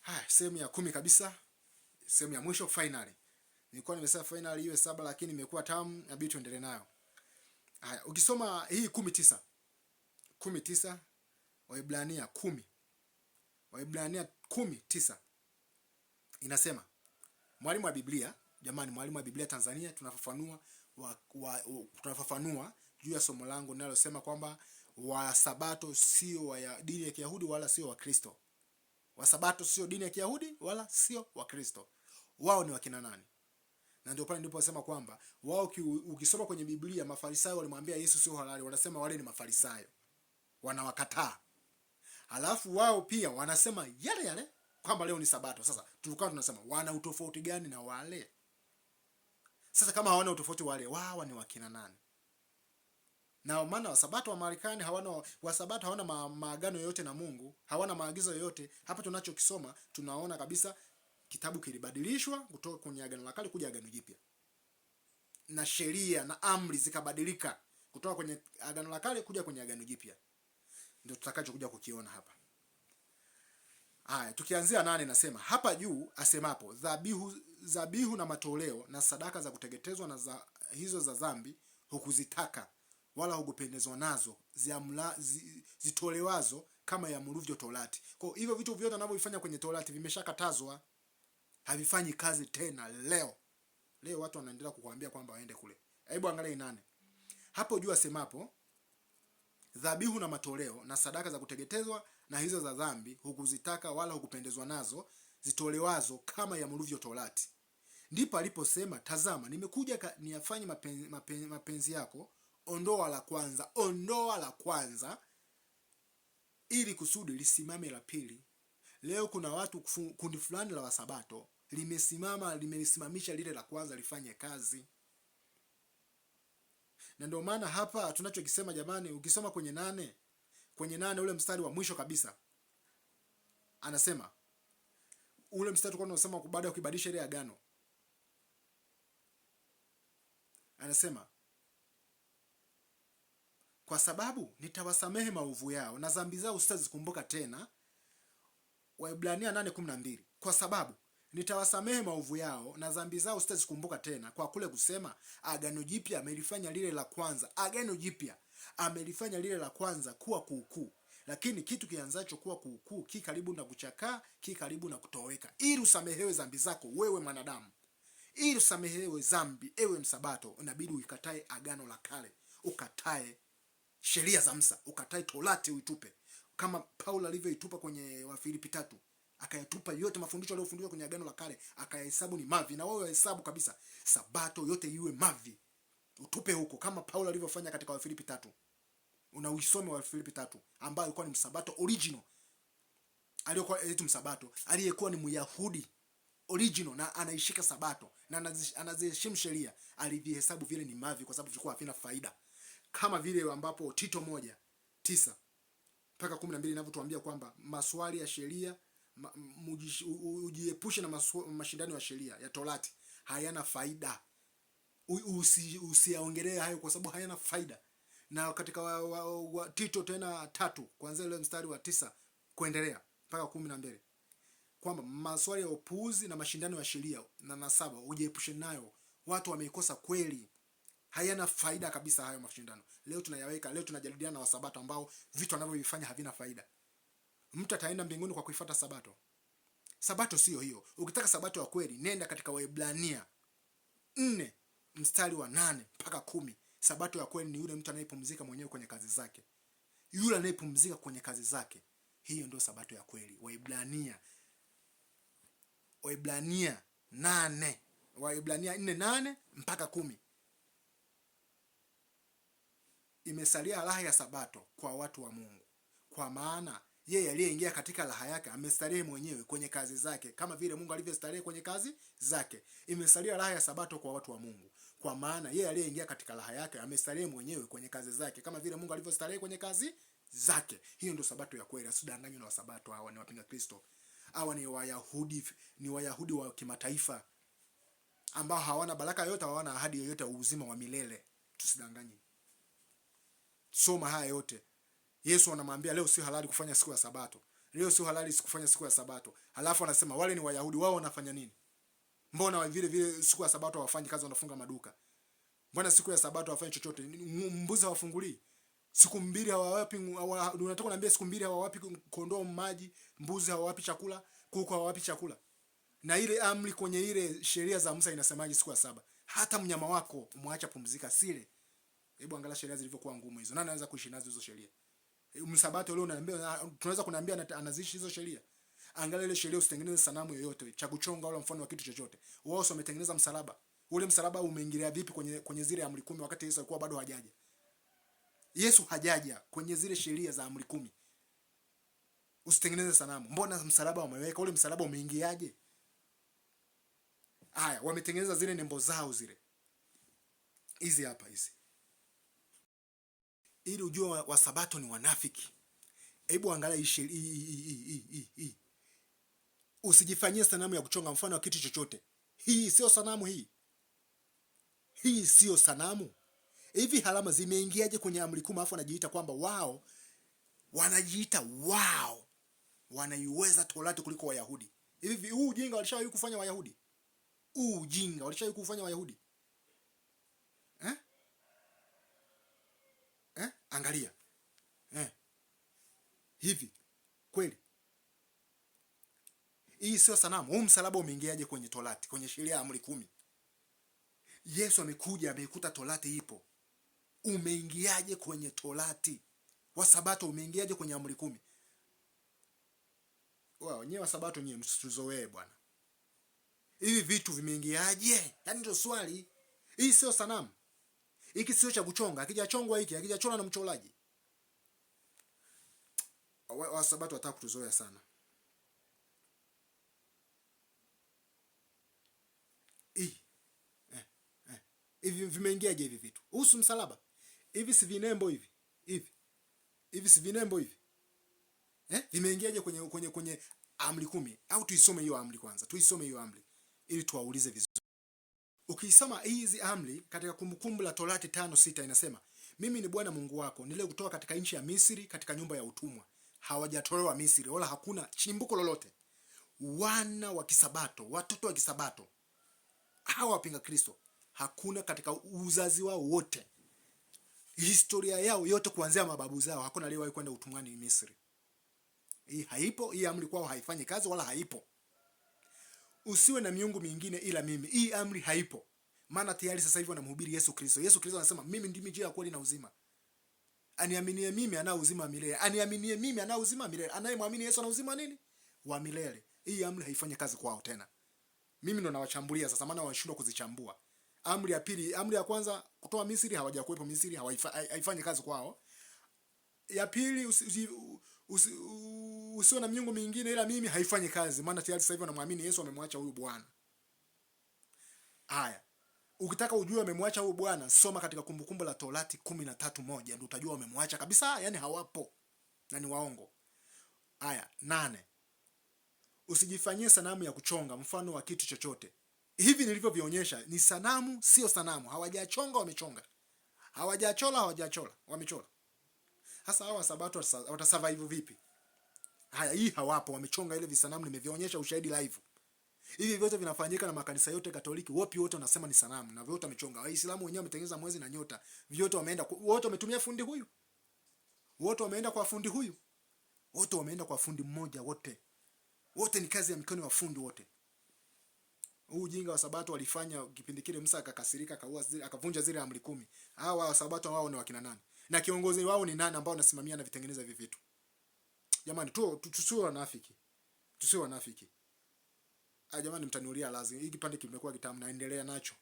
Haya, sehemu ya 10 kabisa, sehemu ya mwisho finally. Nilikuwa nimesema finally iwe 7 lakini imekuwa tamu, inabidi tuendelee nayo. Haya, ukisoma hii 10:9. 10:9 Waebrania 10. Waebrania 10:9 inasema, mwalimu wa Biblia, jamani, mwalimu wa Biblia Tanzania, tunafafanua tunafafanua juu ya somo langu linalosema kwamba Wasabato sio wa dini ya Kiyahudi wala sio Wakristo. Wasabato sio dini ya Kiyahudi wala sio Wakristo. Wao ni wakina nani? Na ndio pale ndipo nasema kwamba wao, ukisoma kwenye Biblia, Mafarisayo walimwambia Yesu sio halali, wanasema wale ni Mafarisayo, wanawakataa. Alafu wao pia wanasema yale yale kwamba leo ni Sabato. Sasa tulikuwa tunasema wana utofauti gani na wale? Sasa kama hawana utofauti wale, wao ni wakina nani? Na maana Wasabato wa Marekani hawana, Wasabato hawana maagano yoyote na Mungu, hawana maagizo yoyote. Hapa tunachokisoma tunaona kabisa kitabu kilibadilishwa kutoka kwenye Agano la Kale kuja Agano Jipya, na sheria na amri zikabadilika kutoka kwenye Agano la Kale kuja kwenye Agano Jipya. Ndio tutakachokuja kukiona hapa. Haya, tukianzia 8 nasema hapa juu asemapo dhabihu na matoleo na sadaka za kuteketezwa na za hizo za dhambi hukuzitaka wala hukupendezwa nazo zitolewazo kama yaamuruvyo Torati. Kwa hivyo vitu vyote anavyovifanya kwenye Torati vimeshakatazwa, havifanyi kazi tena leo. Leo watu wanaendelea kukuambia kwamba waende kule. Hebu angalia 8. Hapo juu asemapo dhabihu na matoleo na sadaka za kuteketezwa na hizo za dhambi hukuzitaka wala hukupendezwa nazo zitolewazo kama yaamuruvyo Torati. Ndipo aliposema, tazama nimekuja niyafanye mapenzi yako, ondoa la kwanza, ondoa la kwanza ili kusudi lisimame la pili. Leo kuna watu kundi fulani la Wasabato limesimama, limelisimamisha lile la kwanza lifanye kazi. Na ndio maana hapa tunachokisema jamani, ukisoma kwenye 8, kwenye 8 ule mstari wa mwisho kabisa anasema, ule mstari tulikuwa tunasema baada ya kuibadilisha ile agano, anasema kwa sababu nitawasamehe maovu yao na dhambi zao sitazikumbuka tena. Waebrania 8:12. Kwa sababu nitawasamehe maovu yao na dhambi zao sitazikumbuka tena, kwa kule kusema agano jipya amelifanya lile la kwanza. Agano jipya amelifanya lile la kwanza kuwa kuukuu. Lakini kitu kianzacho kuwa kuukuu ki karibu na kuchakaa, ki karibu na kutoweka. Ili usamehewe dhambi zako wewe mwanadamu, ili usamehewe dhambi ewe Msabato, inabidi uikatae agano la kale, ukatae sheria za Musa, ukatae Torati, uitupe kama Paulo alivyoitupa kwenye Wafilipi 3, akayatupa yote mafundisho aliyofundishwa kwenye agano la kale akayahesabu ni mavi. Na wewe uhesabu kabisa Sabato yote iwe mavi, utupe huko kama Paulo alivyofanya katika Wafilipi 3. Unauisome Wafilipi 3 ambaye alikuwa ni Msabato original, aliyokuwa eti Msabato aliyekuwa ni Myahudi original na anaishika Sabato na anaziheshimu sheria, alivihesabu vile ni mavi kwa sababu vilikuwa havina faida. Kama vile ambapo Tito 1:9 mpaka 12 inavyotuambia kwamba maswali ya sheria ujiepushe na mashindano ya sheria ya Torati, hayana faida. Usiyaongelee hayo kwa sababu hayana faida. Na katika Tito tena 3 kuanzia ile mstari wa 9 kuendelea mpaka 12 kwamba maswali ya upuuzi na mashindano ya sheria na nasaba ujiepushe nayo. Watu wameikosa kweli, hayana faida kabisa hayo mashindano. Leo tunayaweka, leo tunajadiliana na Wasabato ambao vitu wanavyovifanya havina faida. Mtu ataenda mbinguni kwa kuifuata Sabato? Sabato sio hiyo. Ukitaka Sabato ya kweli, nenda katika Waebrania 4 mstari wa 8 mpaka 10. Sabato ya kweli ni yule mtu anayepumzika mwenyewe kwenye kazi zake. Yule anayepumzika kwenye kazi zake, hiyo ndio Sabato ya kweli. Waebrania 8, Waebrania 4:8 mpaka 10. Imesalia raha ya Sabato kwa watu wa Mungu, kwa maana yeye aliyeingia katika raha yake amestarehe mwenyewe kwenye kazi zake, kama vile Mungu alivyostarehe kwenye kazi zake. Imesalia raha ya Sabato kwa watu wa Mungu, kwa maana yeye aliyeingia katika raha yake amestarehe mwenyewe kwenye kazi zake, kama vile Mungu alivyostarehe kwenye kazi zake. Hiyo ndio Sabato ya kweli. Usidanganywe na Wasabato, hawa ni wapinga Kristo, hawa ni Wayahudi, ni Wayahudi wa kimataifa ambao hawana baraka yoyote, hawana ahadi yoyote ya uzima wa milele. Tusidanganye. Soma haya yote. Yesu anamwambia leo sio halali kufanya siku ya Sabato. Leo sio halali kufanya siku ya Sabato. Halafu anasema wale ni Wayahudi, wao wanafanya nini? Mbona vile vile siku ya Sabato hawafanyi kazi, wanafunga maduka? Mbona siku ya Sabato hawafanyi chochote? Mbuzi hawafungulii? Siku mbili hawawapi, unataka kuniambia siku mbili hawawapi kondoo maji, mbuzi hawawapi chakula, kuku hawawapi chakula? Na ile amri kwenye ile sheria za Musa inasemaje siku ya saba? Hata mnyama wako mwacha pumzika sile. Hebu angalia sheria zilivyokuwa ngumu hizo. Nani anaweza kuishi nazo hizo sheria? Msabato leo unaniambia, tunaweza kuniambia anaziishi hizo sheria? Angalia ile sheria, usitengeneze sanamu yoyote cha kuchonga wala mfano wa kitu chochote. Wao wametengeneza msalaba. Ule msalaba umeingilia vipi kwenye zile amri 10 wakati Yesu alikuwa bado hajaja? Yesu hajaja kwenye zile sheria za amri 10. Usitengeneze sanamu. Mbona msalaba wameweka? Ule msalaba umeingiaje? Haya, wametengeneza zile nembo zao zile. Hizi hapa hizi. Ili ujue Wasabato ni wanafiki. Hebu angalia hii. Usijifanyie sanamu ya kuchonga mfano wa kitu chochote. Hii sio sanamu hii. Hii sio sanamu. Hivi alama zimeingiaje kwenye amri 10 afu wanajiita kwamba wao wanajiita wao wanaiweza Torati kuliko Wayahudi? Hivi huu ujinga walishawahi kufanya Wayahudi? Huu ujinga walishawahi kufanya Wayahudi? Eh? Eh? Angalia. Eh. Hivi kweli hii sio sanamu? Huu msalaba umeingiaje kwenye Torati, kwenye sheria ya amri 10? Yesu amekuja ameikuta Torati ipo. Umeingiaje kwenye Torati? Wasabato umeingiaje kwenye amri 10? Wao nyewe Wasabato nyewe msituzoee bwana. Hivi vitu vimeingiaje? Yaani ndio swali. Hii sio sanamu. Hiki sio cha kuchonga, hakijachongwa hiki, hakijachorwa na mchoraji. Wasabato wataka kutuzoea sana. Hivi vimeingiaje hivi vitu? Husu msalaba. Hivi si vinembo hivi? Hivi. Hivi si vinembo hivi? Eh? Vimeingiaje kwenye amri 10? Au tuisome hiyo amri kwanza. Tuisome hiyo amri ili tuwaulize vizuri. Ukisoma hizi amri katika Kumbukumbu la Torati 5:6 inasema, mimi ni Bwana Mungu wako niliyekutoa katika nchi ya Misri, katika nyumba ya utumwa. Hawajatolewa Misri wala hakuna chimbuko lolote. Wana wa Kisabato, watoto wa Kisabato, hawa wapinga Kristo, hakuna katika uzazi wao wote, historia yao yote kuanzia mababu zao, hakuna aliyewahi kwenda utumwani Misri. Hii haipo, hii amri kwao haifanyi kazi wala haipo. Usiwe na miungu mingine ila mimi. Hii amri haipo. Maana tayari sasa hivi wanamhubiri Yesu Kristo. Yesu Kristo anasema mimi ndimi njia ya kweli na uzima. Aniaminie mimi anao uzima wa milele. Aniaminie mimi anao uzima wa milele. Anayemwamini Yesu ana uzima nini? Wa milele. Hii amri haifanyi kazi kwao tena. Mimi ndo nawachambulia sasa, maana wanashindwa kuzichambua. Amri ya pili, amri ya kwanza kutoa Misri, hawajakuwepo Misri, haifanyi kazi kwao. Ya pili, usiwe na miungu mingine ila mimi, haifanyi kazi, maana tayari sasa hivi wanamwamini Yesu, wamemwacha huyu bwana. Haya, ukitaka ujue wamemwacha huyu bwana, soma katika Kumbukumbu la Torati 13:1, ndio utajua wamemwacha kabisa, yani hawapo na ni waongo. Haya, 8, usijifanyie sanamu ya kuchonga mfano wa kitu chochote. Hivi nilivyovionyesha ni sanamu, sio sanamu. Hawajachonga, wamechonga. Hawajachola, hawajachola, wamechola. Sasa hawa Sabato watasurvive vipi? Haya, hii hawapo, wamechonga ile visanamu, nimevionyesha ushahidi live. Hivi vyote vinafanyika na makanisa yote Katoliki, wote wote wanasema ni sanamu na vyote wamechonga. Waislamu wenyewe wametengeneza mwezi na nyota. Vyote wameenda, wote wametumia fundi huyu. Wote wameenda kwa fundi huyu. Wote wameenda kwa fundi mmoja wote. Wote ni kazi ya mikono ya fundi wote. Huu ujinga wa Sabato walifanya kipindi kile, Musa akakasirika, akaua zile, akavunja zile amri 10. Hawa wa Sabato wao ni wakina nani? Na kiongozi wao ni nani ambao anasimamia na vitengeneza hivi vitu? Jamani, tusiwe wanafiki. Tusiwe wanafiki. Ah, jamani, mtaniulia lazima. Hiki kipande kimekuwa kitamu, naendelea nacho.